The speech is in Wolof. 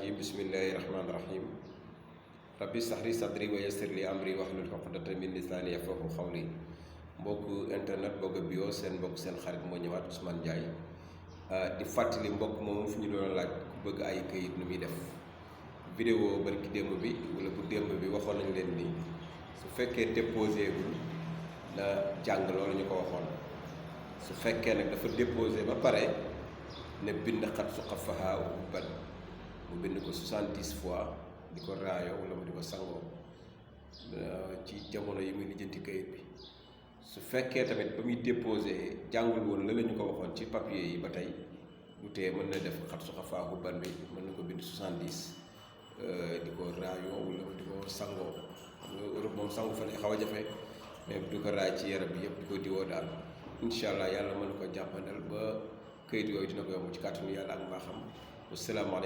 rajim bismillahirrahmanirrahim rabbi sahri sadri wa yassir li amri wahlul uqdatan min lisani yafqahu qawli. Mbokk internet Bogg Bio seen mbokk seen xarit moo ñëwaat Ousmane Ndiaye di fàttali mbokk moom fi ñu doon laaj ku bëgg ay këyit nu muy def. Vidéo barki démb bi wala bu démb bi waxoon nañ leen ni su fekkee déposé gul na jàng loolu ñu ko waxoon. su fekkee nag dafa déposé ba pare ne bind xat su xafaha ubban mu bind ko 70 fois di ko raayo wala mu di ko sangoo ci jamono yi muy lijjanti kayit bi. su fekkee tamit ba muy déposé jàngul woon la ñu ko waxoon ci papier yi ba tey du tee mën na def xat su xafaha ubban bi mën na ko bind 70 di ko raayoo wala mu di ko sangoo. xam nga Europe moom sangu fa lay xaw a jafe mais du ko raay ci yaram bi yëpp di ko diwoo daal. incha allah yàlla mën na ko jàppandal ba këyit yooyu dina ko yomb ci kàttanu yàlla ak mbaaxam. wasalaamaaleykum.